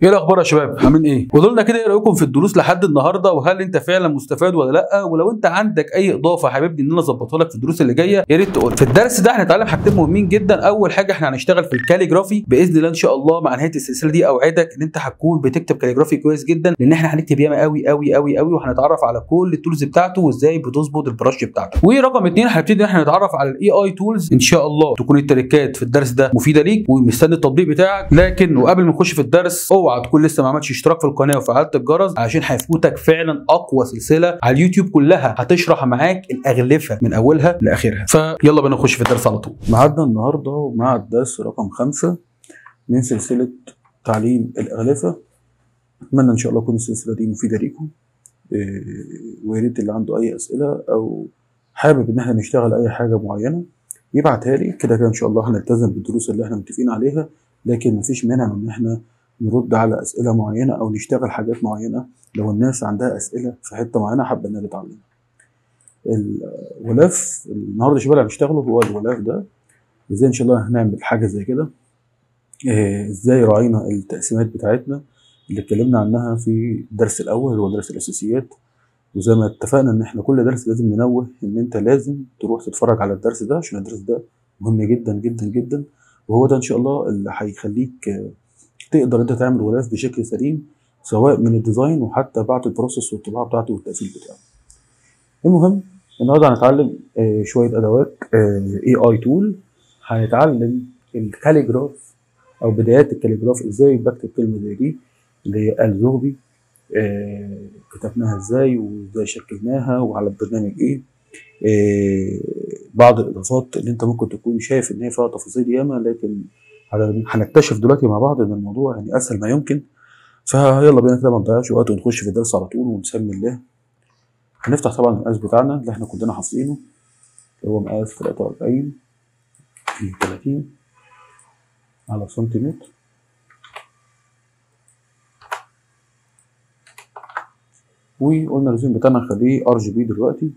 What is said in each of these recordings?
ايه الاخبار يا شباب؟ عاملين ايه؟ قولوا لنا كده ايه رايكم في الدروس لحد النهارده، وهل انت فعلا مستفاد ولا لا؟ ولو انت عندك اي اضافه حاببني ان انا اظبطها لك في الدروس اللي جاية يا ريت تقول. في الدرس ده هنتعلم حاجتين مهمين جدا. اول حاجة احنا هنشتغل في ال calligraphy باذن الله ان شاء الله مع نهاية السلسلة دي. اوعدك ان انت هتكون بتكتب calligraphy كويس جدا، لان احنا هنكتب ياما قوي قوي قوي قوي، وهنتعرف على كل ال tools بتاعته وازاي بتظبط ال brush بتاعته. ورقم 2 هنبتدي ان احنا نتعرف على ال AI tools. ان شاء الله تكون التريكات في الدرس ده مفيدة ليك، ومستني التطبيق بتاعك. لكن وقبل ما نخش في الدرس اوعى تكون لسه ما عملتش اشتراك في القناة وفعلت الجرس، عشان هيفوتك فعلا اقوى سلسلة على اليوتيوب كلها هتشرح معاك الاغلفه من اولها لاخرها. فيلا بينا نخش في الدرس على طول. ميعادنا النهارده مع الدرس رقم 5 من سلسلة تعليم الاغلفه. اتمنى ان شاء الله تكون السلسلة دي مفيدة ليكم، ويا ريت اللي عنده اي اسئلة او حابب ان احنا نشتغل اي حاجة معينة يبعتها لي. كده كده ان شاء الله هنلتزم بالدروس اللي احنا متفقين عليها، لكن مفيش مانع من ان احنا نرد على اسئلة معينة او نشتغل حاجات معينة لو الناس عندها اسئلة في حتة معينة حابة انها تتعلمها. الغلاف النهارده شباب اللي هنشتغله هو الغلاف ده. ازاي ان شاء الله هنعمل حاجة زي كده، ازاي راعينا التقسيمات بتاعتنا اللي اتكلمنا عنها في الدرس الاول اللي هو درس الاساسيات. وزي ما اتفقنا ان احنا كل درس لازم ننوه ان انت لازم تروح تتفرج على الدرس ده، عشان الدرس ده مهم جدا جدا جدا، وهو ده ان شاء الله اللي هيخليك تقدر انت تعمل غلاف بشكل سليم سواء من ال design وحتى بعد ال process والطباعه بتاعته والتقفيل بتاعه. المهم النهارده هنتعلم شوية ادوات AI tool. هنتعلم ال calligraph او بدايات ال calligraph، ازاي بكتب كلمة زي دي اللي هي الزغبي، كتبناها ازاي وازاي شكلناها وعلى البرنامج ايه، بعض الاضافات اللي انت ممكن تكون شايف ان هي فيها تفاصيل ياما، لكن هنكتشف دلوقتي مع بعض ان الموضوع يعني اسهل ما يمكن. فيلا بينا كده ما نضيعش وقت ونخش في الدرس على طول ونسمي الله. هنفتح طبعا المقاس بتاعنا اللي احنا كلنا حافظينه اللي هو مقاس 43 في 30 على سنتيمتر. وقلنا ال resolution بتاعنا نخليه RGB دلوقتي،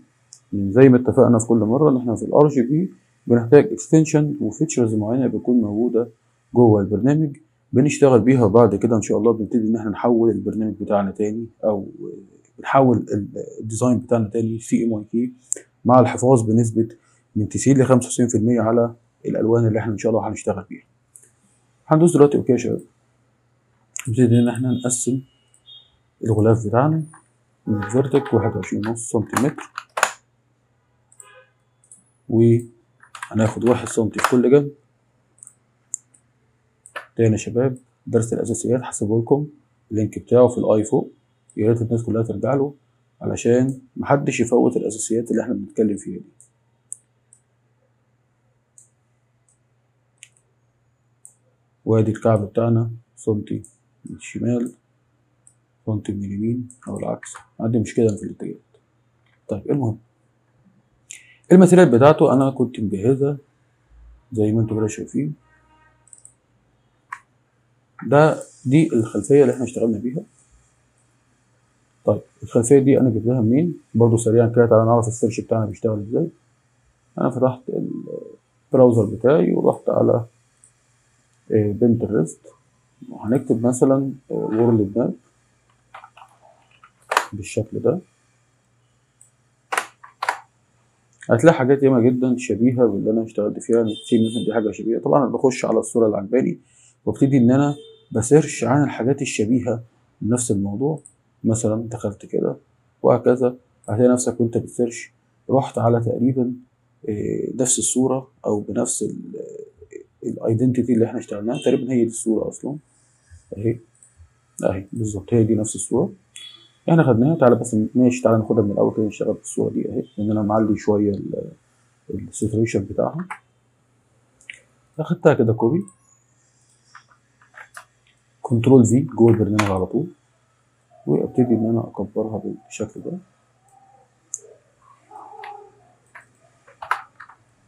زي ما اتفقنا في كل مرة ان احنا في ال RGB بنحتاج extension و features معينة بتكون موجودة جوه البرنامج بنشتغل بيها. بعد كده ان شاء الله بنبتدي ان احنا نحول البرنامج بتاعنا تاني او بنحول ال design بتاعنا تاني CMYK مع الحفاظ بنسبة من 90 ل 95% على الالوان اللي احنا ان شاء الله هنشتغل بيها. هندوس دلوقتي okay يا شباب. نبتدي ان احنا نقسم الغلاف بتاعنا من ال vertical 21.5 سنتيمتر، وهناخد 1 سنتي في كل جنب. تاني يا شباب درس الاساسيات هسيبه لكم ال link بتاعه في ال i فوق، يا ريت الناس كلها ترجع له علشان محدش يفوت الاساسيات اللي احنا بنتكلم فيها دي. وادي الكعب بتاعنا سنتي من الشمال سنتي من اليمين او العكس، عندي مشكلة في الاتجاهات. طيب المهم ال material بتاعته انا كنت مجهزها زي ما انتم كده شايفين. ده دي الخلفية اللي احنا اشتغلنا بيها. طيب الخلفية دي انا جبتها منين؟ برضو سريعا كده تعالى نعرف ال search بتاعنا بيشتغل ازاي. انا فتحت ال browser بتاعي ورحت على Pinterest، وهنكتب مثلا world map بالشكل ده. هتلاقي حاجات ياما جدا شبيهه باللي انا اشتغلت فيها. مثلا دي حاجة شبيهه، طبعا انا بخش على الصورة اللي عجباني وابتدي ان انا ب search عن الحاجات الشبيهة لنفس الموضوع. مثلا دخلت كده وهكذا، هتلاقي نفسك وانت بت search رحت على تقريبا نفس الصورة او بنفس ال identity اللي احنا اشتغلناها. تقريبا هي دي الصورة اصلا، اهي اهي بالظبط هي دي نفس الصورة احنا خدناها. تعالى بس ماشي، تعالى ناخدها من الاول كده نشتغل بالصورة دي اهي، لان انا معلي شوية ال saturation بتاعها. اخدتها كده copy control V جوه البرنامج على طول، وابتدي ان انا اكبرها بالشكل ده.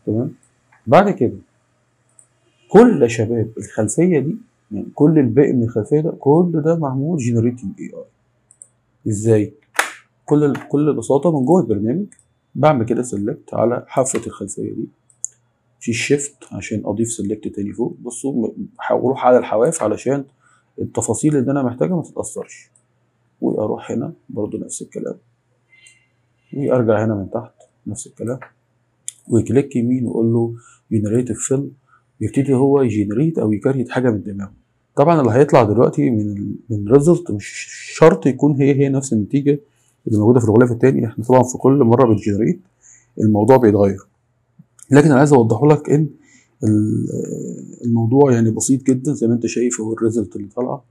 تمام. بعد كده كل شباب الخلفية دي، يعني كل الباقي من الخلفية ده كل ده معمول generating AI. ازاي؟ كل بساطة من جوه البرنامج بعمل كده select على حافة الخلفية دي في shift عشان اضيف select تاني فوق. بصوا هروح على الحواف علشان التفاصيل اللي انا محتاجها ما تتاثرش. واروح هنا برضو نفس الكلام، وارجع هنا من تحت نفس الكلام، و click يمين واقول له generative fill، يبتدي هو ي generate او ي create حاجة من دماغه. طبعا اللي هيطلع دلوقتي من result مش شرط يكون هي نفس النتيجة اللي موجودة في الغلاف الثاني. احنا طبعا في كل مرة بت generate الموضوع بيتغير، لكن انا عايز اوضحه لك ان الموضوع يعني بسيط جدا زي ما انت شايف. هو ال result اللي طالعه،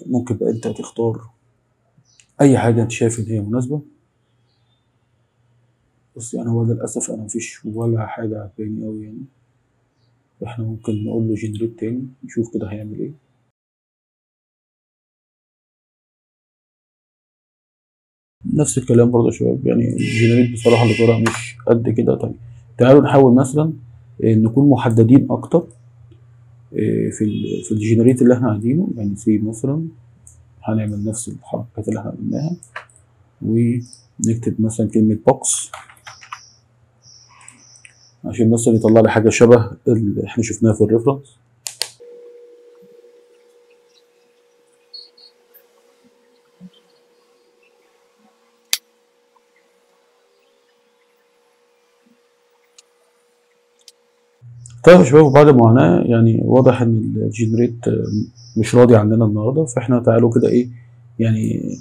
ممكن بقى انت تختار اي حاجة انت شايف ان هي مناسبة. بس يعني هو للاسف انا مفيش ولا حاجة عجباني قوي يعني، احنا ممكن نقول له generate تاني نشوف كده هيعمل ايه. نفس الكلام برضه يا شباب، يعني ال generate بصراحة اللي طالع مش قد كده. طيب تعالوا نحاول مثلا نكون محددين اكتر في ال generate اللي احنا عايزينه. يعني سي مثلا هنعمل نفس الحركات اللي احنا عملناها، ونكتب مثلا كلمة box عشان مثلا يطلع لي حاجة شبه اللي احنا شفناها في ال reference. طيب يا شباب، وبعد معاناة يعني واضح ان ال generate مش راضي عننا النهارده، فاحنا تعالوا كده ايه يعني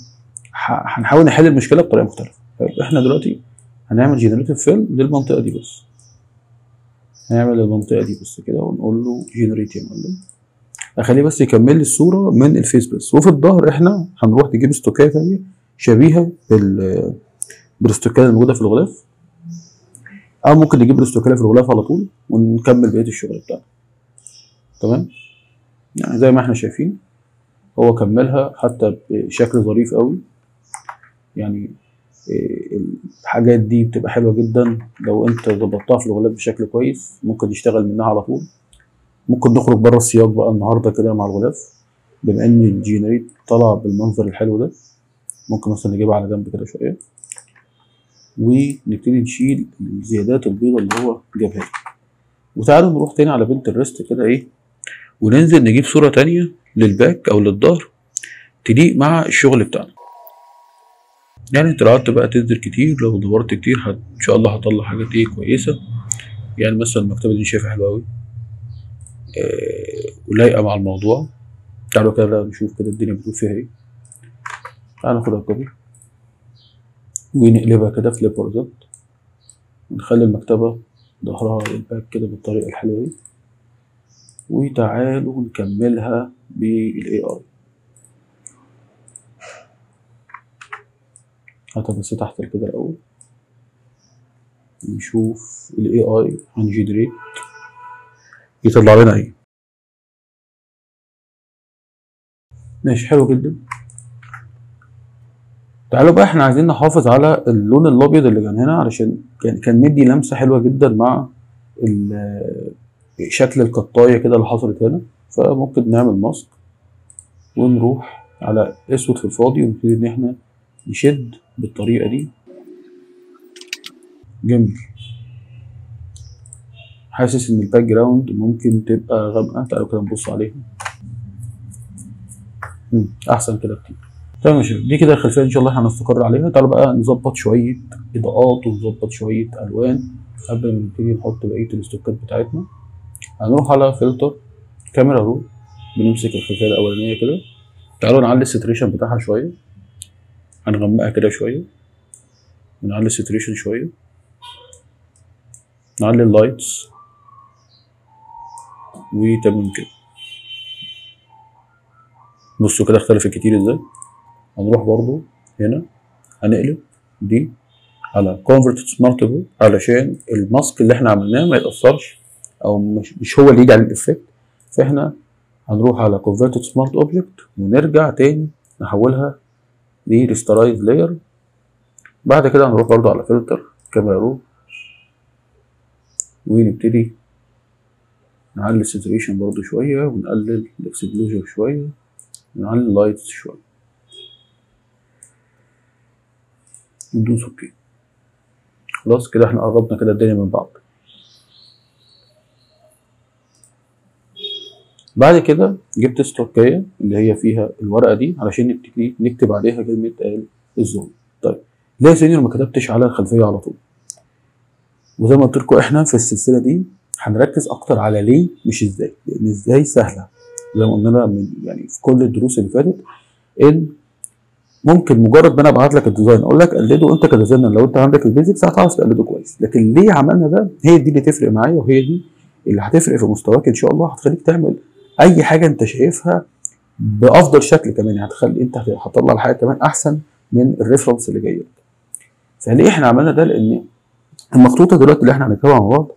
هنحاول نحل المشكلة بطريقة مختلفة. طيب احنا دلوقتي هنعمل generative fill للمنطقة دي بس، هنعمل المنطقة دي بس كده ونقول له generate يا معلم، اخليه بس يكمل لي الصورة من ال face بس. وفي الظهر احنا هنروح نجيب استوكايه ثانية شبيهه بالاستوكايه الموجودة في الغلاف، او ممكن نجيب الاستوكايه في الغلاف على طول ونكمل بقية الشغل بتاعنا. تمام، يعني زي ما احنا شايفين هو كملها حتى بشكل ظريف قوي. يعني الحاجات دي بتبقى حلوة جدا لو انت ظبطتها في الغلاف بشكل كويس، ممكن نشتغل منها على طول. ممكن نخرج بره السياق بقى النهارده كده مع الغلاف، بما ان ال generate طلع بالمنظر الحلو ده، ممكن مثلا نجيبها على جنب كده شوية ونبتدي نشيل الزيادات البيضة اللي هو جابها لي. وتعالوا نروح تاني على Pinterest كده ايه، وننزل نجيب صوره تانية لل back او للظهر تليق مع الشغل بتاعنا. يعني انت لو قعدت بقى تنزل كتير، لو دورت كتير ان شاء الله هطلع حاجات ايه كويسة. يعني مثلا المكتبة دي شايفها حلوة قوي ولايقه مع الموضوع. تعالوا كده نشوف كده الدنيا بتقول فيها ايه. تعالوا ناخدها copy ونقلبها كده flip horizontal، ونخلي المكتبة ظهرها لل back كده بالطريقة الحلوة دي. وتعالوا نكملها بال AI. هاتها بس تحت كده الاول نشوف ال AI هن generate يطلع لنا ايه. ماشي، حلو جدا. تعالوا بقى احنا عايزين نحافظ على اللون الابيض اللي كان هنا، علشان كان مدي لمسه حلوة جدا مع شكل القطايه كده اللي حصلت هنا. فممكن نعمل mask ونروح على اسود في الفاضي ونبتدي ان احنا نشد بالطريقة دي. جميل. حاسس ان ال background ممكن تبقى غامقه، تعالوا كده نبص عليها. احسن كده كتير. تمام يا شباب، دي كده الخلفية ان شاء الله هنستقر عليها. تعالوا بقى نظبط شوية اضاءات ونظبط شوية الوان قبل ما نبتدي نحط بقية الاستوكات بتاعتنا. هنروح على filter camera raw، بنمسك الخلفية الاولانية كده. تعالوا نعلي ال saturation بتاعها شوية، هنغمقها كده شوية ونعلي ال saturation شوية، نعلي ال lights وتمام كده. بصوا كده اختلفت كتير ازاي. هنروح برضو هنا هنقلب دي على convert to smart object علشان ال mask اللي احنا عملناه ما يتأثرش او مش هو اللي يجي على ال effect. فاحنا هنروح على convert to smart object ونرجع تاني نحولها ل rasterize layer. بعد كده هنروح برضو على filter camera raw ونبتدي نعلي ال saturation برضو شوية ونقلل ال exposure شوية ونعلي ال lights شوية وندوس okay. خلاص كده احنا قربنا كده الدنيا من بعض. بعد كده جبت ستوكيه اللي هي فيها الورقة دي علشان نبتدي نكتب عليها كلمة الزون. طيب ليه يا senior ما كتبتش على الخلفية على طول؟ وزي ما قلت لكم احنا في السلسلة دي هنركز اكتر على ليه مش ازاي، لان ازاي سهلة زي ما قلنا من يعني في كل الدروس اللي فاتت، ان ممكن مجرد ما انا ابعت لك ال design اقول لك قلده انت ك designer، لو انت عندك ال basics هتعرف تقلده كويس. لكن ليه عملنا ده؟ هي دي اللي تفرق معايا، وهي دي اللي هتفرق في مستواك ان شاء الله، هتخليك تعمل اي حاجة انت شايفها بافضل شكل كمان، يعني هتخلي انت هتطلع الحاجة كمان احسن من ال reference اللي جاي لك. فليه احنا عملنا ده؟ لان المخطوطه دلوقتي اللي احنا هنكتبها مع بعض،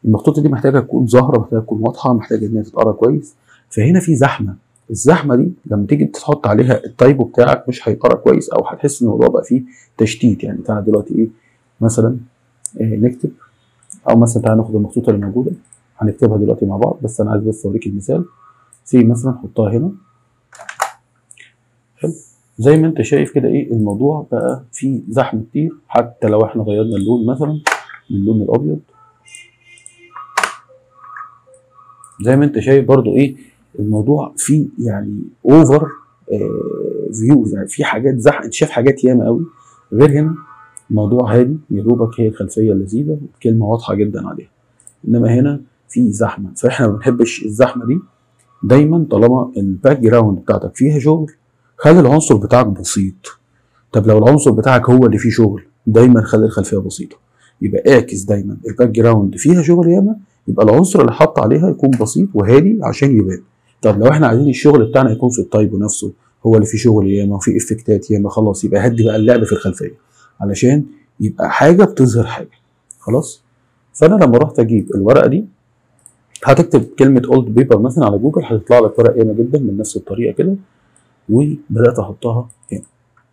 المخطوطه دي محتاجه تكون ظاهره، محتاجه تكون واضحة، محتاجه ان هي تتقرا كويس. فهنا في زحمة، الزحمة دي لما تيجي تحط عليها ال typo بتاعك مش هيقرا كويس، او هتحس ان الموضوع بقى فيه تشتيت. يعني تعالى دلوقتي ايه مثلا إيه نكتب، او مثلا تعالى ناخد المخطوطه اللي موجودة هنكتبها دلوقتي مع بعض، بس انا عايز بس اوريك المثال. سي مثلا حطها هنا. حلو، زي ما انت شايف كده ايه الموضوع بقى فيه زحمة كتير. حتى لو احنا غيرنا اللون مثلا من اللون الابيض، زي ما انت شايف برضو ايه الموضوع فيه يعني over views، يعني في حاجات زحمة، انت شايف حاجات ياما قوي. غير هنا الموضوع هادي، يا دوبك هي الخلفية اللذيذة والكلمة واضحة جدا عليها، انما هنا في زحمة. فاحنا ما بنحبش الزحمة دي. دايما طالما ال background بتاعتك فيها شغل خلي العنصر بتاعك بسيط. طب لو العنصر بتاعك هو اللي فيه شغل، دايما خلي الخلفية بسيطة. يبقى اعكس دايما، ال background فيها شغل ياما، يبقى العنصر اللي حط عليها يكون بسيط وهادي عشان يبان. طب لو احنا عايزين الشغل بتاعنا يكون في ال typo نفسه هو اللي فيه شغل ياما وفيه effect ات ياما، خلاص يبقى هدي بقى اللعب في الخلفية علشان يبقى حاجة بتظهر حاجة. خلاص، فانا لما رحت اجيب الورقة دي، هتكتب كلمة old paper مثلا على جوجل هتطلع لك ورق ياما جدا من نفس الطريقة كده، وبدات احطها هنا.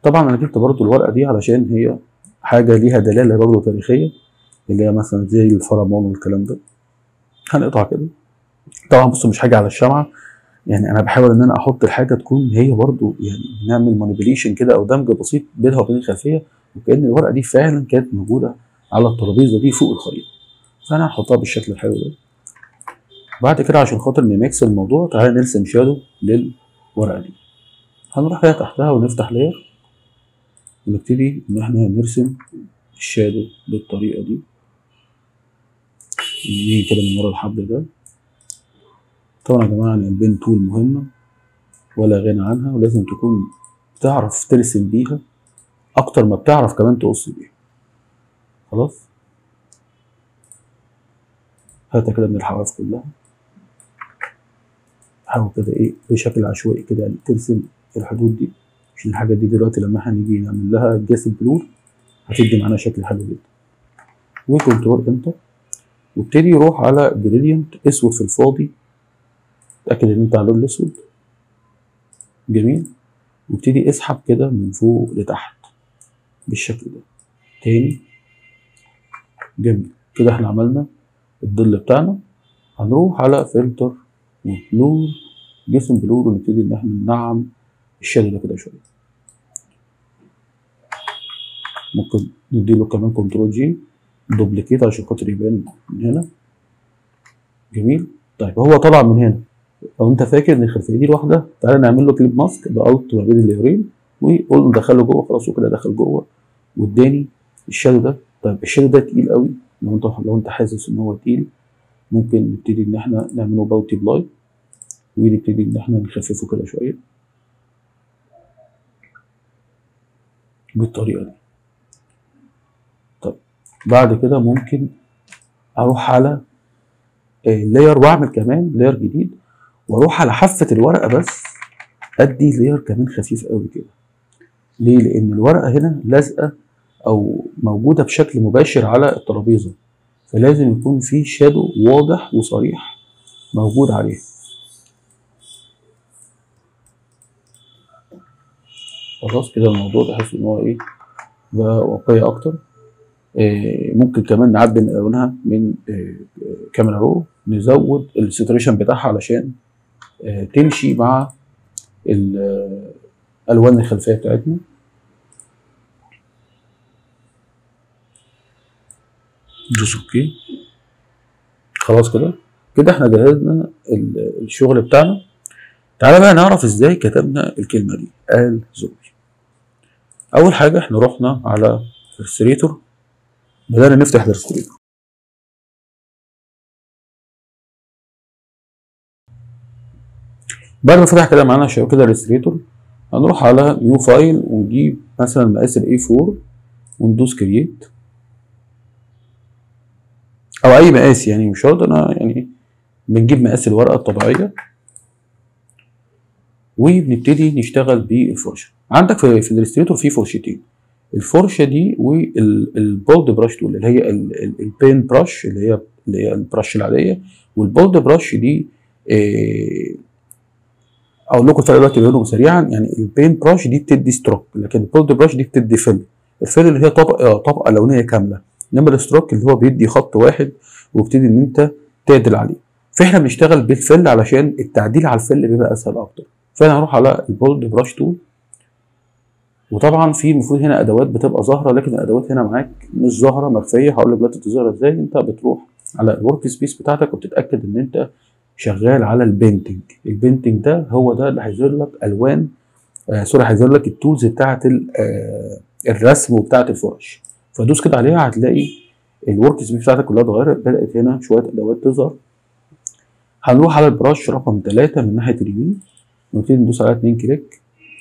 طبعا انا جبت برضو الورقة دي علشان هي حاجة ليها دلالة برضو تاريخية، اللي هي مثلا زي الفرمان والكلام ده. هنقطع كده. طبعا بصوا مش حاجة على الشمعة، يعني انا بحاول ان انا احط الحاجة تكون هي برضو يعني نعمل manipulation كده او دمج بسيط بينها وبين الخلفية، وكأن الورقة دي فعلا كانت موجودة على الترابيزة دي فوق الخريطة. فانا هحطها بالشكل الحلو ده. بعد كده عشان خاطر ن mix الموضوع تعالى نرسم shadow للورقه دي. هنروح كده تحتها ونفتح layer ونبتدي ان احنا نرسم ال shadow بالطريقة دي. نيجي كده من ورا الحبل ده. طبعا يا جماعة يعني ال pen tool مهمة ولا غنى عنها، ولازم تكون بتعرف ترسم بيها اكتر ما بتعرف كمان تقص بيها. خلاص، هاتها كده من الحواف كلها. حاول كده ايه بشكل عشوائي كده يعني ترسم الحدود دي، عشان الحاجات دي دلوقتي لما احنا نيجي نعمل لها Gaussian blur هتدي معانا شكل حلو جدا. و control enter، وابتدي يروح على gradient اسود في الفاضي، اتاكد ان انت على اللون الاسود. جميل، وابتدي اسحب كده من فوق لتحت بالشكل ده تاني. جميل كده، احنا عملنا الظل بتاعنا. هنروح على filter و blur، Gaussian blur، ونبتدي ان احنا ننعم ال shadow ده كده شوية. ممكن نديله كمان control J duplicate عشان خاطر يبان من هنا. جميل. طيب هو طلع من هنا، لو انت فاكر ان الخلفية دي لوحدها تعالى نعمل له clip mask ب alt ما بين ال layer ين وقول ندخله جوه. خلاص وكده دخل جوه واداني ال shadow ده. طيب ال shadow ده تقيل قوي، لو انت حاسس ان هو تقيل ممكن نبتدي ان احنا نعمله multiply ونبتدي ان احنا نخففه كده شوية بالطريقة دي. طيب بعد كده ممكن اروح على layer واعمل كمان layer جديد، واروح على حافة الورقة بس ادي layer كمان خفيف قوي كده. ليه؟ لان الورقة هنا لازقه او موجودة بشكل مباشر على الترابيزة، فلازم يكون في shadow واضح وصريح موجود عليها. خلاص كده الموضوع تحس ان هو ايه بقى واقعي اكتر. ممكن كمان نعدل الوانها من camera raw، نزود ال saturation بتاعها علشان تمشي مع الوان الخلفية بتاعتنا. دوس okay. خلاص كده كده احنا جهزنا الشغل بتاعنا. تعالى بقى نعرف ازاي كتبنا الكلمة دي آل زغبي. اول حاجة احنا رحنا على Illustrator، بدأنا نفتح Illustrator. بعد ما فتح كده معانا شباب كده Illustrator، هنروح على new file ونجيب مثلا مقاس ال A4 وندوس create او اي مقاس، يعني مش شرط انا يعني بنجيب مقاس الورقة الطبيعية وبنبتدي نشتغل بالفرشه. عندك في ال Illustrator في فرشتين، الفرشة دي وال bold brush tool اللي هي ال pen brush اللي هي ال brush العادية، وال bold brush دي اقول لكم الفرق دلوقتي بينهم سريعا. يعني ال pen brush دي بتدي stroke، لكن ال bold brush دي بتدي fill. ال fill اللي هي طبقه لونيه كاملة، انما ال stroke اللي هو بيدي خط واحد وبتدي ان انت تعدل عليه. فاحنا بنشتغل بال fill علشان التعديل على ال fill بيبقى اسهل اكتر. فانا هروح على ال bold brush tool، وطبعا في المفروض هنا ادوات بتبقى ظاهره، لكن الادوات هنا معاك مش ظاهره، مخفية. هقول لك دلوقتي تظهر ازاي. انت بتروح على ال workspace بتاعتك وبتتاكد ان انت شغال على ال painting. ال painting ده هو ده اللي هيظهر لك الوان، sorry هيظهر لك ال tools بتاعه الرسم وبتاعه الفرش. فدوس كده عليها هتلاقي ال workspace بتاعتك كلها اتغيرت، بدات هنا شوية ادوات تظهر. هنروح على ال brush رقم 3 من ناحية اليمين ونبتدي ندوس على 2 click.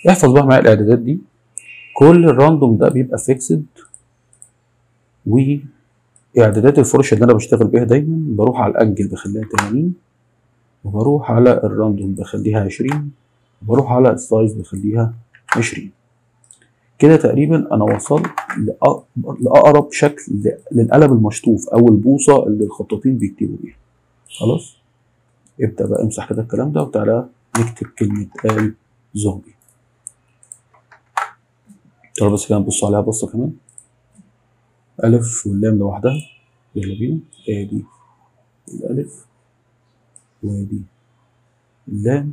احفظ بقى معايا الاعدادات دي، كل ال random ده بيبقى fixed، واعدادات الفرشة اللي انا بشتغل بيها دايما بروح على ال angle بخليها 80، وبروح على ال random بخليها 20، وبروح على ال size بخليها 20. كده تقريبا انا وصلت لاقرب شكل للقلم المشطوف او البوصه اللي الخطاطين بيكتبوا بيها. خلاص ابدا بقى امسح كده الكلام ده وتعالى نكتب كلمة آل زغبي. تعالى بس كده نبص عليها بصة كمان، الف واللام لوحدها. يلا بينا، ادي الالف وادي اللام،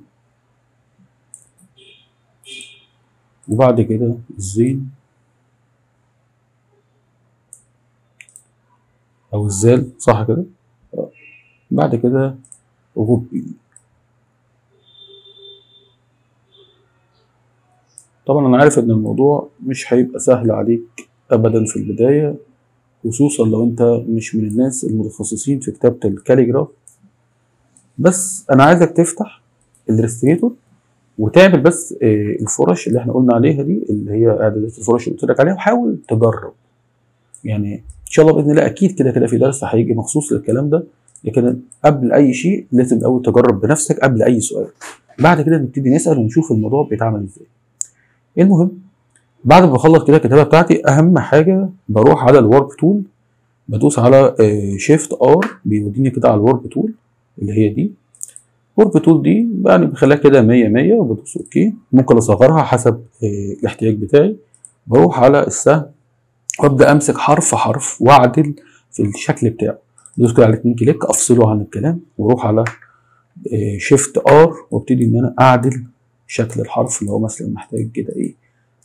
وبعد كده الزين او الزال صح كده، بعد كده غبي. طبعا انا عارف ان الموضوع مش هيبقى سهل عليك ابدا في البداية، خصوصا لو انت مش من الناس المتخصصين في كتابة ال calligraph، بس انا عايزك تفتح ال Illustrator وتعمل بس الفرش اللي احنا قلنا عليها دي، اللي هي اعدادات الفرش اللي قلت لك عليها، وحاول تجرب. يعني ان شاء الله باذن الله اكيد كده كده في درس هيجي مخصوص للكلام ده، لكن قبل اي شيء لازم الاول تجرب بنفسك قبل اي سؤال، بعد كده نبتدي نسال ونشوف الموضوع بيتعمل ازاي. المهم بعد ما بخلص كده الكتابة بتاعتي، اهم حاجة بروح على ال warp tool، بدوس على shift R بيوديني كده على ال warp tool اللي هي دي. warp tool دي يعني بخليها كده 100 100 وبدوس okay. ممكن اصغرها حسب الاحتياج بتاعي. بروح على السهم وابدا امسك حرف حرف واعدل في الشكل بتاعه، بدوس كده على 2 click افصله عن الكلام، واروح على shift R وابتدي ان انا اعدل شكل الحرف اللي هو مثلا محتاج كده ايه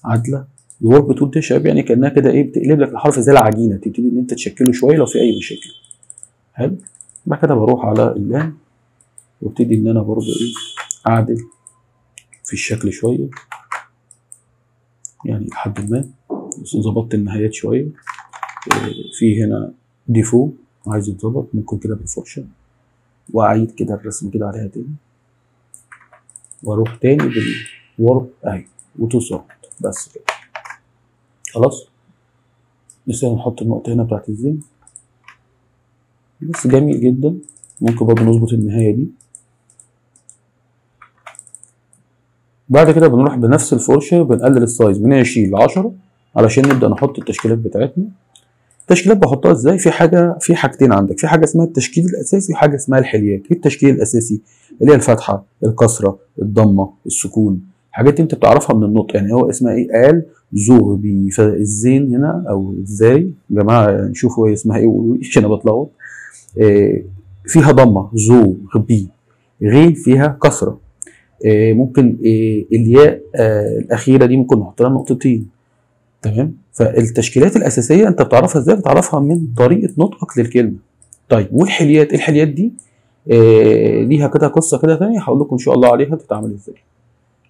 عدله. ال warp tool دي يا شباب يعني كانها كده ايه بتقلب لك الحرف زي العجينة، تبتدي ان انت تشكله شوية لو في اي مشاكل. حلو. بعد كده بروح على اللام وابتدي ان انا برضو ايه اعدل في الشكل شوية، يعني لحد ما ظبطت النهايات شوية. في هنا ديفو عايز يتظبط، ممكن كده بالفرشه واعيد كده الرسم كده عليها تاني، واروح تاني بال warp اهي وتظبط بس كده. خلاص لسه هنحط النقطة هنا بتاعت الزين بس. جميل جدا. ممكن برضه نظبط النهاية دي. بعد كده بنروح بنفس الفرشة بنقلل ال size من 20 ل 10 علشان نبدا نحط التشكيلات بتاعتنا. التشكيلات بحطها ازاي؟ في حاجة، في حاجتين عندك، في حاجة اسمها التشكيل الاساسي وحاجه اسمها الحليات. ايه التشكيل الاساسي؟ اللي هي الفتحة، الكسرة، الضمة، السكون، حاجات انت بتعرفها من النطق. يعني هو اسمها ايه؟ آل زغبي. فالزين هنا او ازاي يا جماعة نشوفوا هي اسمها ايه وقولوا لي عشان انا بتلخبط. فيها ضمه زغبي، غين فيها كسره، ممكن الياء الاخيرة دي ممكن نحط لها نقطتين. تمام. فالتشكيلات الاساسية انت بتعرفها ازاي؟ بتعرفها من طريقه نطقك للكلمة. طيب والحليات؟ الحليات دي ليها كده قصة كده ثانية هقول لكم ان شاء الله عليها بتتعمل ازاي.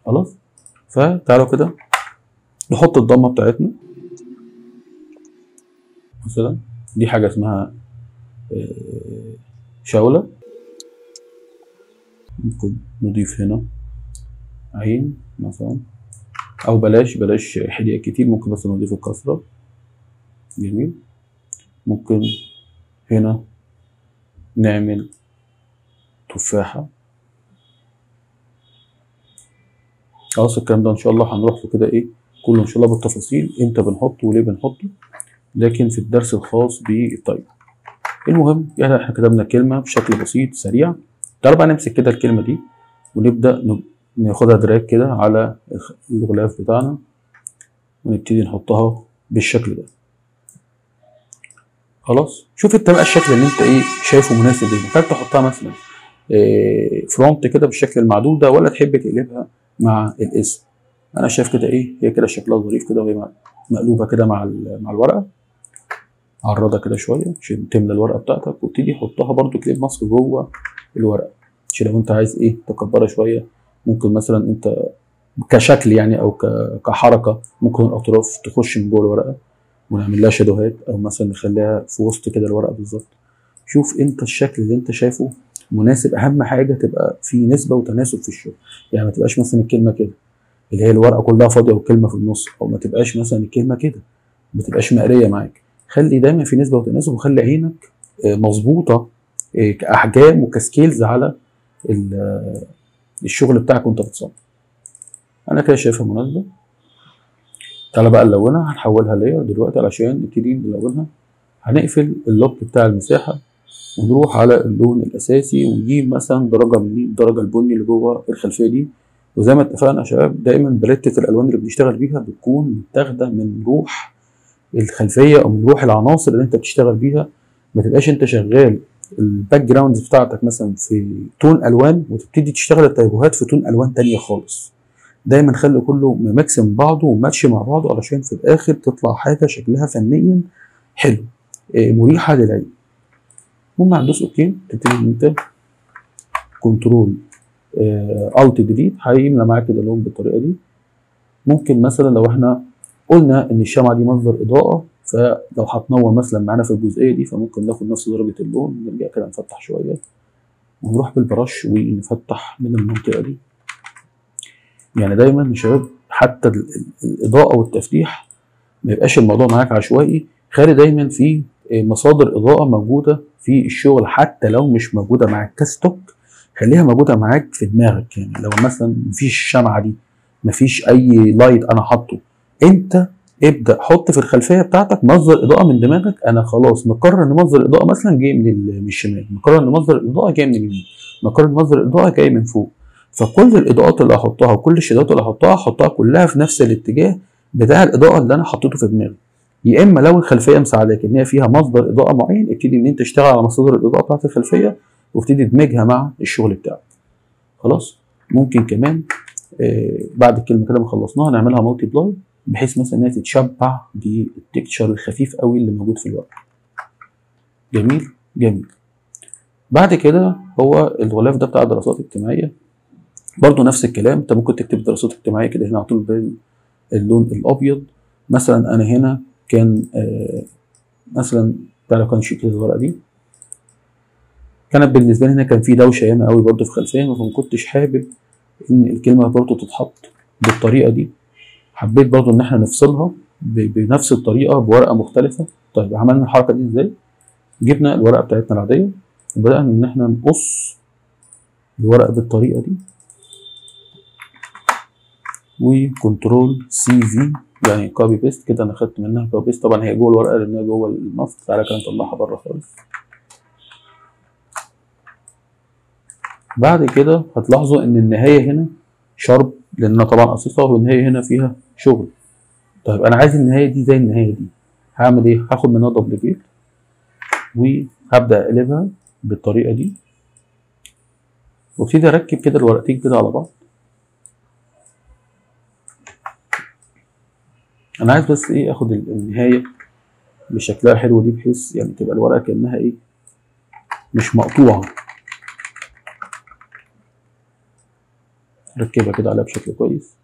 خلاص، فتعالوا كده نحط الضمة بتاعتنا مثلا، دي حاجة اسمها شاوله. ممكن نضيف هنا عين مثلا، او بلاش بلاش حديقة كتير، ممكن بس نضيف الكسرة. جميل. ممكن هنا نعمل تفاحة. خلاص، الكلام ده ان شاء الله هنروح له كده ايه كله ان شاء الله بالتفاصيل، امتى بنحطه وليه بنحطه، لكن في الدرس الخاص بالطيب. المهم يعني احنا كتبنا كلمة بشكل بسيط سريع. تعالوا بقى نمسك كده الكلمة دي ونبدأ ناخدها دراج كده على الغلاف بتاعنا، ونبتدي نحطها بالشكل ده. خلاص، شوف انت بقى الشكل اللي انت ايه شايفه مناسب ليك. محتاج تحطها مثلا فرونت كده بالشكل المعدول ده، ولا تحب تقلبها مع الاسم؟ انا شايف كده ايه هي كده شكلها ظريف كده، وهي مقلوبة كده مع الورقة. عرضها كده شوية عشان تملى الورقة بتاعتك، وابتدي حطها برده clip mask جوه الورقة، عشان لو انت عايز ايه تكبرها شوية، ممكن مثلا انت كشكل يعني او كحركه ممكن الاطراف تخش من جوه الورقة ونعمل لها shadow هات، او مثلا نخليها في وسط كده الورقة بالظبط. شوف انت الشكل اللي انت شايفه مناسب. اهم حاجة تبقى في نسبه وتناسب في الشغل، يعني ما تبقاش مثلا الكلمة كده اللي هي الورقة كلها فاضية والكلمة في النص، او ما تبقاش مثلا الكلمة كده ما تبقاش مقريه معاك. خلي دايما في نسبه وتناسب، وخلي عينك مظبوطة كاحجام وك scales على الشغل بتاعك وانت بتصمم. انا كده شايفها مناسبة. تعالى بقى نلونها، هنحولها layer دلوقتي علشان نبتدي نلونها. هنقفل ال lock بتاع المساحة ونروح على اللون الاساسي، ونجيب مثلا درجه من الدرجة البني اللي جوه الخلفية دي. وزي ما اتفقنا يا شباب، دايما باليتة الالوان اللي بنشتغل بيها بتكون متاخده من روح الخلفية او من روح العناصر اللي انت بتشتغل بيها. ما تبقاش انت شغال ال background بتاعتك مثلا في tone الوان وتبتدي تشتغل ال typo هات في tone الوان تانية خالص. دايما خلي كله mix من بعضه وماتش مع بعضه، علشان في الاخر تطلع حاجة شكلها فنيا حلو، مريحه للعين. المهم هندوس okay، تبتدي ان انت control alt delete، هيملى معاك كده اللون بالطريقة دي. ممكن مثلا لو احنا قلنا ان الشمعة دي مصدر اضاءه، فلو هتنور مثلا معانا في الجزئية دي، فممكن ناخد نفس درجه اللون، نرجع كده نفتح شوية ونروح بال brush ونفتح من المنطقة دي. يعني دايما يا شباب حتى الاضاءة والتفتيح ما يبقاش الموضوع معاك عشوائي، خلي دايما في مصادر اضاءه موجودة في الشغل، حتى لو مش موجودة معاك ك stock خليها موجودة معاك في دماغك. يعني لو مثلا مفيش الشمعة دي، مفيش اي light انا حاطه، انت ابدا حط في الخلفية بتاعتك مصدر اضاءه من دماغك. انا خلاص مقرر ان مصدر الاضاءة مثلا جاي من الشمال، مقرر ان مصدر الاضاءة جاي من اليمين، مقرر ان مصدر الاضاءة جاي من فوق. فكل الاضاءات اللي هحطها وكل ال shadow ات اللي هحطها هحطها كلها في نفس الاتجاه بتاع الاضاءة اللي انا حطيته في دماغي. يا اما لو الخلفية مساعداك ان هي فيها مصدر اضاءه معين، ابتدي ان انت تشتغل على مصادر الاضاءة بتاعت الخلفية وابتدي ادمجها مع الشغل بتاعك. خلاص، ممكن كمان بعد الكلمة كده ما خلصناها نعملها multiply، بحيث مثلا انها تتشبع بال texture الخفيف قوي اللي موجود في الورقة. جميل جميل. بعد كده هو الغلاف ده بتاع دراسات اجتماعية، برضو نفس الكلام. انت ممكن تكتب دراسات اجتماعية كده هنا على طول باللون الابيض. مثلا انا هنا كان مثلا تعالوا كان شيل الورقة دي، كانت بالنسبة لي هنا كان في دوشه ياما قوي برضو في خلفية، فما كنتش حابب ان الكلمة برضو تتحط بالطريقة دي. حبيت برضو ان احنا نفصلها بنفس الطريقة بورقه مختلفة. طيب عملنا الحركة دي ازاي؟ جبنا الورقة بتاعتنا العادية وبدانا ان احنا نقص الورقة بالطريقة دي، و control C V يعني copy paste كده. انا خدت منها copy paste، طبعا هي جوه الورقة لانها جوه ال mask. تعالى كده نطلعها بره خالص. بعد كده هتلاحظوا ان النهاية هنا sharp لان انا طبعا قصيتها، والنهاية هنا فيها شغل. طيب انا عايز النهاية دي زي النهاية دي، هعمل ايه؟ هاخد منها duplicate وهبدا اقلبها بالطريقة دي، وابتدي اركب كده الورقتين كده على بعض. انا عايز بس ايه، اخد النهاية اللي شكلها حلو دي، بحيث يعني تبقى الورقة كانها ايه، مش مقطوعة. ركبها كده عليها بشكل كويس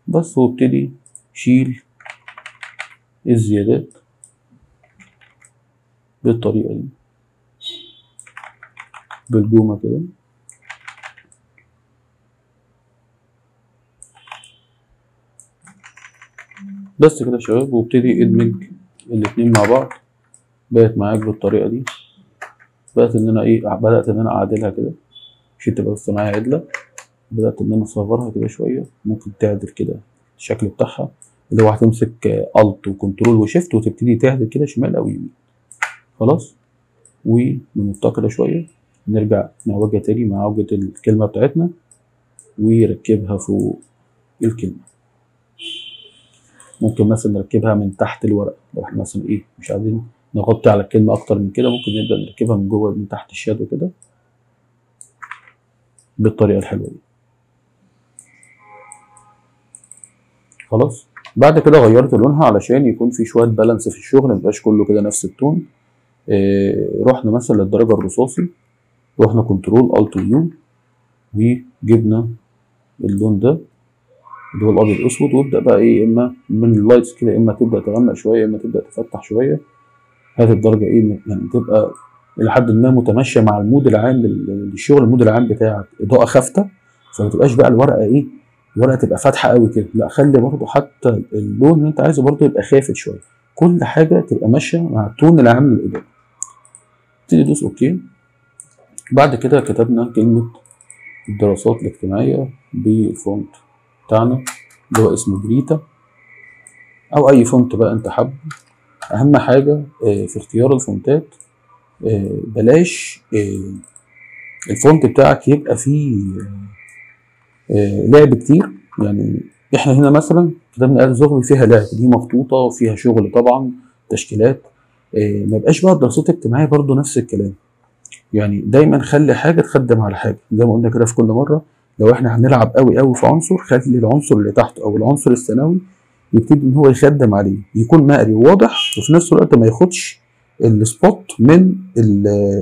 بس، وابتدي شيل الزيادات بالطريقة دي بالجومة كده. بس كده يا شباب، وابتدي ادمج الاتنين مع بعض. بقت معاك بالطريقة دي. بدأت ان انا ايه، بدأت ان انا اعدلها كده عشان تبقى بس معايا عدلة. بدأت ان انا اصغرها كده شوية، ممكن تعدل كده الشكل بتاعها اللي هو هتمسك Alt و Control و Shift وتبتدي تعدل كده شمال او يمين. خلاص، ونمطها كده شوية، نرجع نعوجها تاني مع عوجة الكلمة بتاعتنا وركبها فوق الكلمة. ممكن مثلا نركبها من تحت الورقة لو احنا مثلا ايه مش عايزين نغطي على الكلمة أكتر من كده، ممكن نبدأ نركبها من جوه من تحت الشادو كده بالطريقة الحلوة دي. خلاص، بعد كده غيرت لونها علشان يكون في شوية balance في الشغل، ميبقاش كله كده نفس ال tone. رحنا مثلا للدرجة الرصاصي، رحنا Control Alt U وجبنا اللون ده اللي هو الابيض الاسود، وابدا بقى ايه، اما من ال lights كده، اما تبدا تغمق شوية، اما تبدا تفتح شوية. هات الدرجة ايه يعني تبقى الى حد ما متماشيه مع ال mood العام للشغل، ال mood العام بتاعك اضاءه خافته، فما تبقاش بقى الورقة ايه، الورقة تبقى فاتحة قوي كده، لا خلي برضو حتى اللون اللي انت عايزه برضو يبقى خافت شوية، كل حاجة تبقى ماشية مع ال tone العام للاضاءة. تبتدي تدوس okay. بعد كده كتبنا كلمة الدراسات الاجتماعية بال font بتاعنا اللي هو اسمه بريتا، او اي font بقى انت حابة. اهم حاجة في اختيار الفونتات بلاش ال font بتاعك يبقى فيه لعب كتير. يعني احنا هنا مثلا كتبنا آل زغبي فيها لعب، دي مخطوطة وفيها شغل طبعا تشكيلات، ما يبقاش بقى الدراسات الاجتماعية برضو نفس الكلام. يعني دايما خلي حاجة تخدم على حاجة، زي ما قلنا كده في كل مرة، لو احنا هنلعب قوي قوي في عنصر، خلي العنصر اللي تحته او العنصر الثانوي يبتدي ان هو يخدم عليه، يكون مقري وواضح، وفي نفس الوقت ما ياخدش ال spot من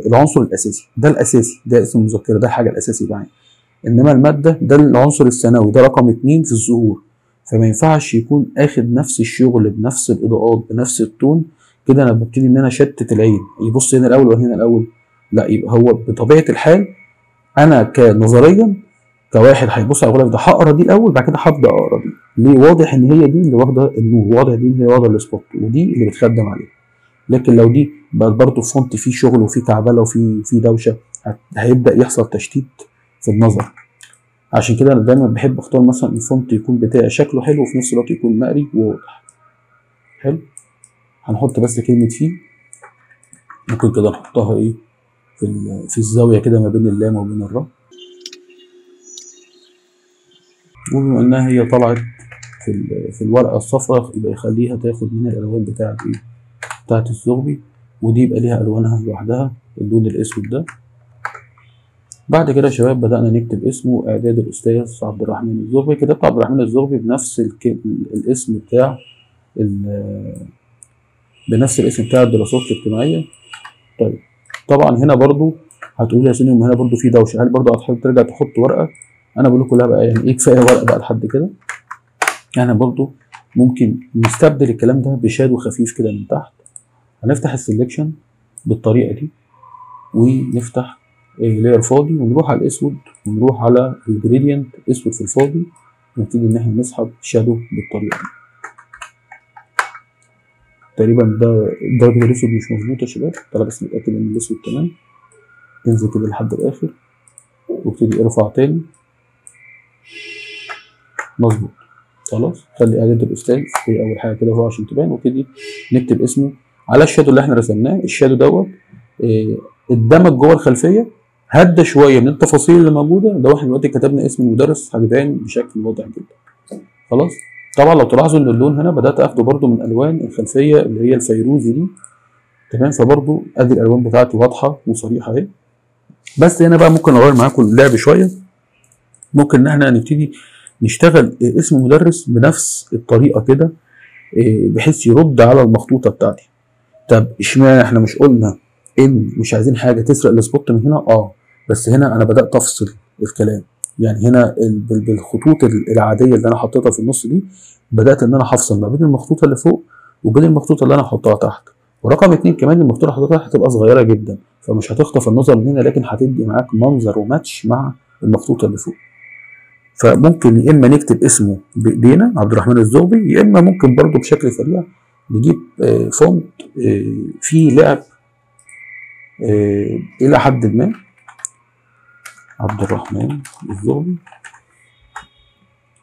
العنصر الاساسي. ده الاساسي، ده اسم المذكرة، ده الحاجة الاساسية معايا. انما المادة ده العنصر الثانوي، ده رقم 2 في الظهور، فما ينفعش يكون اخد نفس الشغل بنفس الاضاءات بنفس ال tone كده. انا ببتدي ان انا اشتت العين، يبص هنا الاول ولا هنا الاول، لا يبقى هو بطبيعة الحال انا كنظريا كواحد هيبص على الغلاف ده هقرا دي الاول، بعد كده هبدا اقرا دي. ليه؟ واضح ان هي دي اللي واخده النور، واضح دي ان هي واخده ال spot، ودي اللي بتخدم عليه. لكن لو دي بقت برضه font فيه شغل وفيه كعبله وفيه دوشه، هيبدا يحصل تشتيت في النظر. عشان كده انا دايما بحب اختار مثلا ال font يكون بتاعي شكله حلو وفي نفس الوقت يكون مقري وواضح. حلو، هنحط بس كلمة فيه، ممكن كده نحطها ايه في الزاوية كده ما بين اللام وبين الراء. وبما انها هي طلعت في الورقة الصفراء، يبقى يخليها تاخد من الالوان بتاعه ايه، بتاعه الزغبي، ودي يبقى ليها الوانها لوحدها، اللون الاسود ده. بعد كده يا شباب بدأنا نكتب اسمه، اعداد الاستاذ عبد الرحمن الزغبي. كتبت عبد الرحمن الزغبي بنفس الاسم بتاع بنفس الاسم بتاع الدراسات الاجتماعية. طيب طبعا هنا برضو هتقول يا سيدي هنا برضو في دوشه، هل برضو هتحب ترجع تحط ورقة؟ انا بقول لكم لا بقى، يعني ايه كفاية ورقة بقى لحد كده. يعني برضو ممكن نستبدل الكلام ده ب shadow خفيف كده من تحت. هنفتح ال selection بالطريقة دي، ونفتح layer فاضي، ونروح على الاسود، ونروح على ال gradient اسود في الفاضي، ونبتدي ان احنا نسحب shadow بالطريقة دي. تقريبا ده درجه الاسود مش مظبوطة يا شباب، تعالى بس نتاكد ان الاسود تمام. انزل كده لحد الاخر وابتدي ارفع تاني، مظبوط. خلاص، خلي اعداد الاستاذ هي اول حاجة كده فوق عشان تبان، وابتدي نكتب اسمه على ال shadow اللي احنا رسمناه. ال shadow دوت اتدمج جوه الخلفية، هدى شوية من التفاصيل اللي موجودة. لو احنا دلوقتي كتبنا اسم المدرس هتبان بشكل واضح جدا. خلاص، طبعا لو تلاحظوا ان اللون هنا بدات اخده برده من الوان الخلفية اللي هي الفيروزي دي، تمام. فبرده ادي الالوان بتاعتي واضحة وصريحة اهي. بس هنا بقى ممكن اغير معاكم اللعب شوية، ممكن ان احنا نبتدي نشتغل اسم مدرس بنفس الطريقة كده، بحيث يرد على المخطوطه بتاعتي. طب اشمعنى احنا مش قلنا ان مش عايزين حاجة تسرق ال spot من هنا؟ بس هنا انا بدات افصل الكلام. يعني هنا بالخطوط العادية اللي انا حطيتها في النص دي بدات ان انا هفصل ما بين المخطوطه اللي فوق وبين المخطوطه اللي انا هحطها تحت. ورقم 2 كمان المخطوطه اللي هحطها تحت هتبقى صغيرة جدا، فمش هتخطف النظر من هنا، لكن هتدي معاك منظر وماتش مع المخطوطه اللي فوق. فممكن يا اما نكتب اسمه بايدينا عبد الرحمن الزغبي، يا اما ممكن برضو بشكل سريع نجيب font فيه لعب الى حد ما. عبد الرحمن الزغبي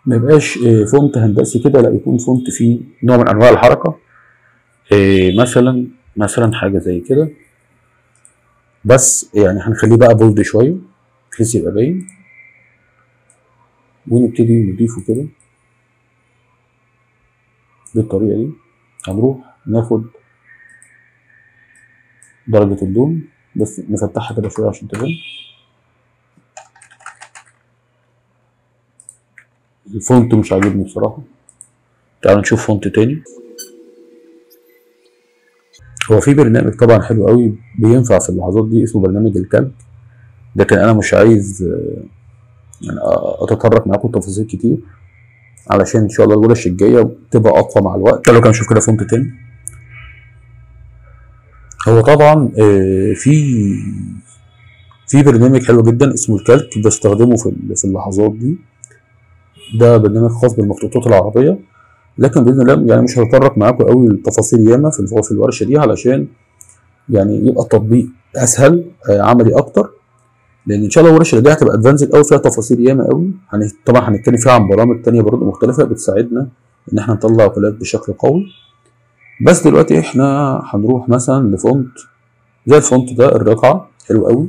ما يبقاش font هندسي كده، لا يكون font فيه نوع من انواع الحركة، مثلا حاجة زي كده، بس يعني هنخليه بقى bold شوية بحيث يبقى باين، ونبتدي نضيفه كده بالطريقة دي. هنروح ناخد درجه اللون بس نفتحها كده شوية عشان تبان. ال font مش عاجبني بصراحة، تعالوا نشوف font تاني. هو في برنامج طبعا حلو قوي بينفع في اللحظات دي اسمه برنامج ال Calc، لكن انا مش عايز يعني اتطرق معاكم تفاصيل كتير علشان ان شاء الله الورش الجاية تبقى اقوى مع الوقت. تعالوا كده نشوف كده font تاني. هو طبعا في برنامج حلو جدا اسمه ال Calc بستخدمه في اللحظات دي. ده برنامج خاص بالمخطوطات العربية، لكن باذن الله يعني مش هتطرق معاكم قوي للتفاصيل ياما في الورشة دي علشان يعني يبقى التطبيق اسهل عملي اكتر، لان ان شاء الله الورشة دي هتبقى advanced قوي فيها تفاصيل ياما قوي. طبعا هنتكلم فيها عن برامج ثانية برضه مختلفة بتساعدنا ان احنا نطلع غلاف بشكل قوي. بس دلوقتي احنا هنروح مثلا ل font زي ال font ده، الرقعة حلو قوي،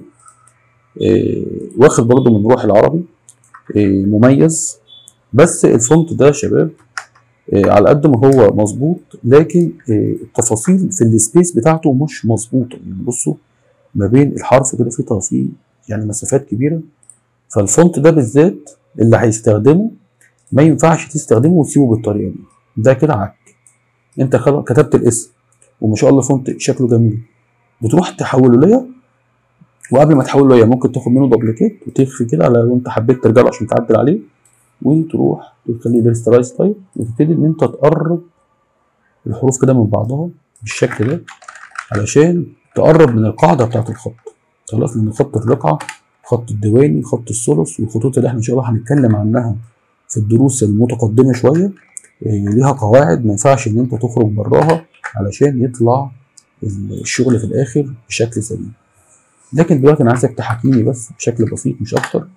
واخد برضه من روح العربي، مميز. بس ال font ده يا شباب على قد ما هو مظبوط، لكن التفاصيل في ال space بتاعته مش مظبوطة. يعني بصوا ما بين الحرف كده في تفاصيل يعني مسافات كبيرة، فال font ده بالذات اللي هيستخدمه ما ينفعش تستخدمه وتسيبه بالطريقة دي. ده كده عك، انت كتبت الاسم وما شاء الله font شكله جميل، بتروح تحوله ليا، وقبل ما تحوله ليا ممكن تاخد منه duplicate وتخفي كده على لو انت حبيت ترجع له عشان تعدل عليه، وتروح تخليه rasterize type، وتبتدي ان انت تقرب الحروف كده من بعضها بالشكل ده علشان تقرب من القاعدة بتاعت الخط. خلاص، لان خط الرقعة، خط الديواني، خط الثلث، والخطوط اللي احنا ان شاء الله هنتكلم عنها في الدروس المتقدمة شوية ليها قواعد ما ينفعش ان انت تخرج براها علشان يطلع الشغل في الاخر بشكل سليم. لكن دلوقتي انا عايزك تحاكيني بس بشكل بسيط مش اكتر.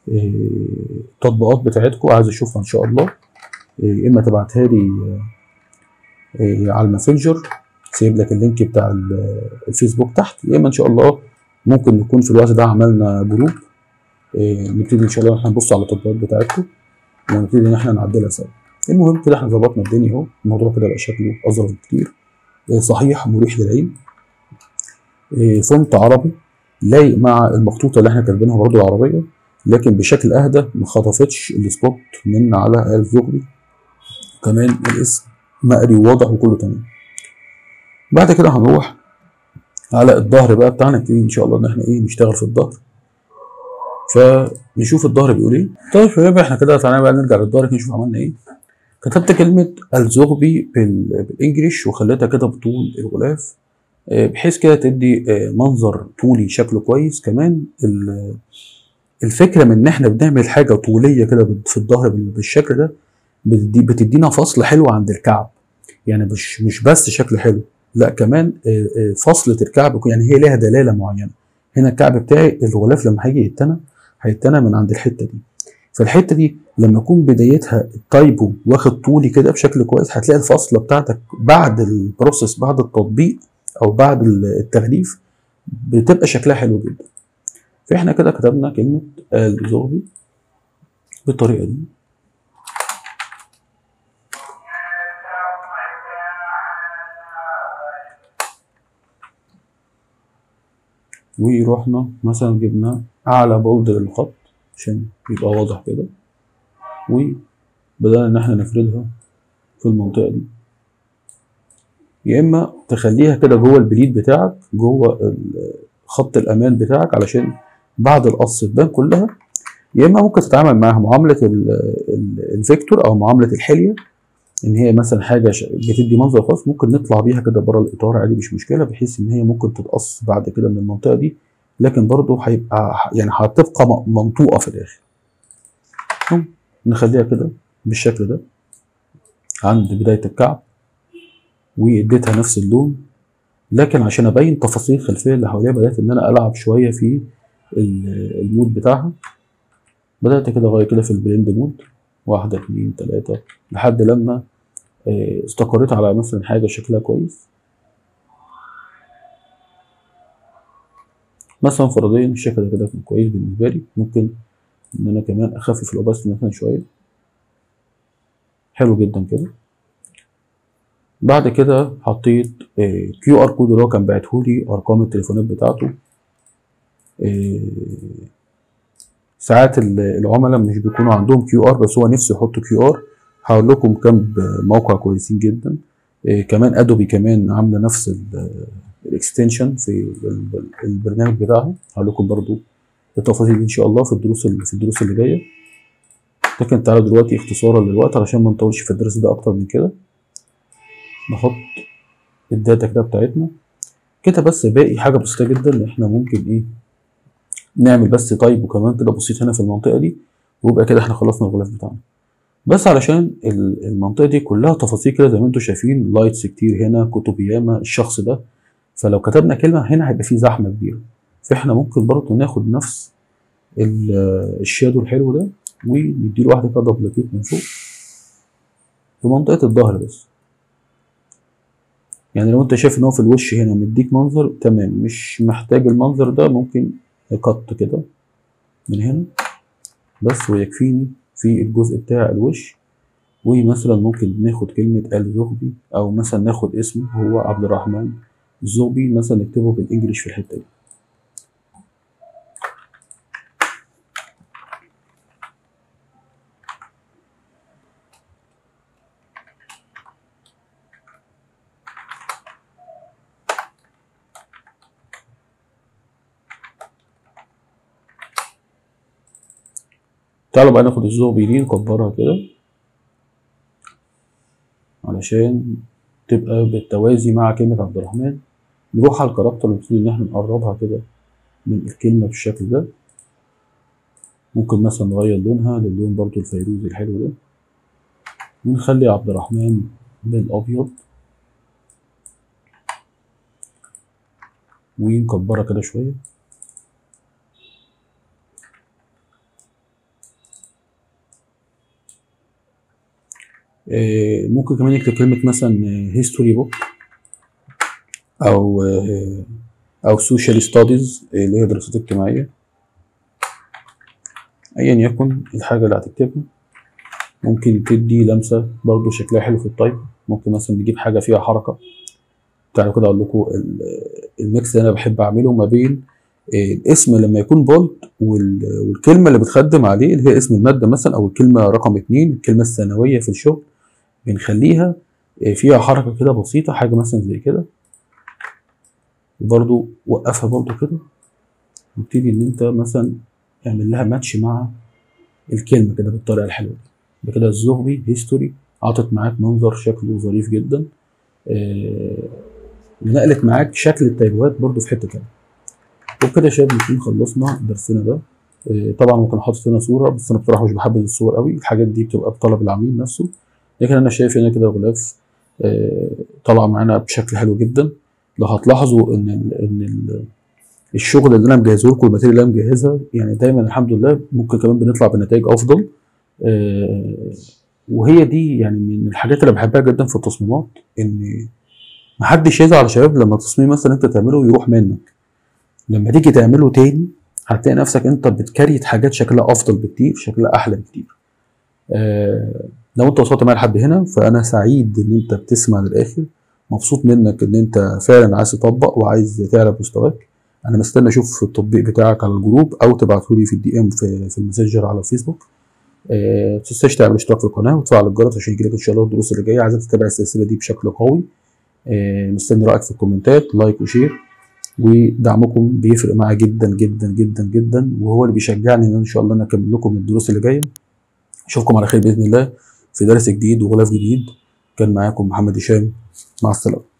التطبيقات بتاعتكم عايز اشوفها ان شاء الله، اما تبعتها لي على الماسنجر، سايب لك ال link بتاع الفيسبوك تحت، يا اما ان شاء الله ممكن نكون في الوقت ده عملنا group، نبتدي ان شاء الله احنا نبص على التطبيقات بتاعتكم ونبتدي ان احنا نعدلها سوا. المهم كده احنا ظبطنا الدنيا اهو، الموضوع كده بقى شكله اظرف بكتير، صحيح مريح للعين، font عربي لايق مع المخطوطه اللي احنا كاتبينها برضه العربية، لكن بشكل اهدى، ما خطفتش ال spot من على الزغبي، كمان الاسم مقري وواضح وكله تمام. بعد كده هنروح على الظهر بقى بتاعنا، نبتدي ان شاء الله ان احنا ايه نشتغل في الظهر، فنشوف الظهر بيقول ايه. طيب يا شباب احنا كده تعالى بقى نرجع للظهر نشوف عملنا ايه. كتبت كلمة الزغبي بال English وخليتها كده بطول الغلاف، بحيث كده تدي منظر طولي شكله كويس. كمان الفكرة من ان احنا بنعمل حاجة طوليه كده في الظهر بالشكل ده بتدينا فصل حلو عند الكعب، يعني مش بس شكل حلو، لا كمان فصلة الكعب، يعني هي ليها دلالة معينة. هنا الكعب بتاعي الغلاف لما هيجي يتنى هيتنى من عند الحتة دي، فالحته دي لما يكون بدايتها ال typo واخد طولي كده بشكل كويس، هتلاقي الفصله بتاعتك بعد ال process، بعد التطبيق او بعد التغليف، بتبقى شكلها حلو جدا. فاحنا كده كتبنا كلمة الزغبي بالطريقة دي. ورحنا مثلا جبنا اعلى bold للخط عشان يبقى واضح كده، وبدأنا ان احنا نفردها في المنطقة دي، يا اما تخليها كده جوه ال bleed بتاعك، جوه خط الامان بتاعك، علشان بعد القص تبان كلها، يا اما ممكن تتعامل معاها معاملة ال vector او معاملة الحلية، ان هي مثلا حاجة بتدي منظر خاص، ممكن نطلع بيها كده بره الاطار عادي مش مشكلة، بحيث ان هي ممكن تتقص بعد كده من المنطقة دي، لكن برضو هيبقى يعني هتبقى منطوقه في الاخر. نخليها كده بالشكل ده عند بداية الكعب، واديتها نفس اللون، لكن عشان ابين تفاصيل الخلفية اللي حواليها بدات ان انا العب شوية في ال mode بتاعها. بدات كده اغير كده في ال blend mode 1 2 3 لحد لما استقريت على مثلا حاجة شكلها كويس. مثلا فرضيا الشكل ده كده كان كويس بالنسبة لي، ممكن ان انا كمان اخفف ال opacity مثلا شوية. حلو جدا كده. بعد كده حطيت QR code اللي هو كان باعتهولي، ارقام التليفونات بتاعته. ساعات العملاء مش بيكونوا عندهم QR، بس هو نفسه يحط QR. هقول لكم كام موقع كويسين جدا. كمان Adobe كمان عامله نفس ال extension في البرنامج بتاعها، هقول لكم برضو التفاصيل دي ان شاء الله في الدروس اللي جاية. لكن تعالوا دلوقتي اختصارا للوقت علشان ما نطولش في الدرس ده اكتر من كده، نحط ال data كده بتاعتنا كده. بس باقي حاجة بسيطة جدا، احنا ممكن ايه نعمل بس typo كمان كده بسيط هنا في المنطقة دي، ويبقى كده احنا خلصنا الغلاف بتاعنا. بس علشان المنطقة دي كلها تفاصيل كده زي ما انتم شايفين، lights كتير هنا، كتب ياما، الشخص ده، فلو كتبنا كلمة هنا هيبقى فيه زحمة كبيرة. فاحنا ممكن برضه ناخد نفس ال shadow الحلو ده ونديله واحدة كده duplicate من فوق في منطقة الظهر بس. يعني لو انت شايف ان هو في الوش هنا مديك منظر تمام، مش محتاج المنظر ده، ممكن cut كده من هنا بس ويكفيني في الجزء بتاع الوش. ومثلا ممكن ناخد كلمة الزغبي، او مثلا ناخد اسمه هو عبد الرحمن الزغبي مثلا، نكتبه بال English في الحتة دي. تعالوا بقى ناخد الزغبي دي نكبرها كده علشان تبقى بالتوازي مع كلمة عبد الرحمن. نروح على ال character ونبتدي ان احنا نقربها كده من الكلمة بالشكل ده. ممكن مثلا نغير لونها للون برضو الفيروزي الحلو ده، ونخلي عبد الرحمن بالابيض، ونكبرها كده شوية. ممكن كمان نكتب كلمة مثلا history book أو social studies اللي هي دراسات اجتماعية، أيا يكن الحاجة اللي هتكتبها. ممكن تدي لمسة برضو شكلها حلو في ال type. ممكن مثلا نجيب حاجة فيها حركة. تعالوا كده أقول لكم ال mix اللي أنا بحب أعمله ما بين الاسم لما يكون bold والكلمة اللي بتخدم عليه اللي هي اسم المادة مثلا، أو الكلمة رقم 2، الكلمة الثانوية في الشغل، بنخليها فيها حركة كده بسيطة، حاجة مثلا زي كده. وبرضو وقفها برضو كده، وابتدي ان انت مثلا اعمل لها ماتش مع الكلمة كده بالطريقة الحلوة دي. بكده الزغبي history عطت معاك منظر شكله ظريف جدا، ونقلت معاك شكل التايبوهات برضو في حتة تانية. وبكده يا شباب نكون خلصنا درسنا ده. طبعا ممكن احط هنا صورة، بس انا بصراحة مش بحب الصور قوي، الحاجات دي بتبقى بطلب العميل نفسه. لكن انا شايف هنا كده الغلاف طلع معانا بشكل حلو جدا. لو هتلاحظوا ان الشغل اللي انا مجهزة لكم، ال material اللي انا مجهزها، يعني دايما الحمد لله ممكن كمان بنطلع بنتائج افضل. وهي دي يعني من الحاجات اللي بحبها جدا في التصميمات، ان محدش يزعل يا شباب لما تصميم مثلا انت تعمله يروح منك. لما تيجي تعمله تاني هتلاقي نفسك انت بت create حاجات شكلها افضل بكتير، شكلها احلى بكتير. لو انت وصلت معايا لحد هنا فانا سعيد ان انت بتسمع للاخر، مبسوط منك ان انت فعلا عايز تطبق وعايز تعلى مستواك. انا مستني اشوف التطبيق بتاعك على ال group او تبعته لي في ال DM في ال Messenger على الفيسبوك. ما تنساش تعمل اشتراك في القناة وتفعل الجرس عشان يجيلك ان شاء الله الدروس اللي جاية. عايزك تتابع السلسلة دي بشكل قوي. مستني رايك في الكومنتات، like و share. ودعمكم بيفرق معايا جدا جدا جدا جدا، وهو اللي بيشجعني ان ان شاء الله انا اكمل لكم الدروس اللي جاية. اشوفكم على خير باذن الله في درس جديد وغلاف جديد. كان معاكم محمد هشام، مع السلامة.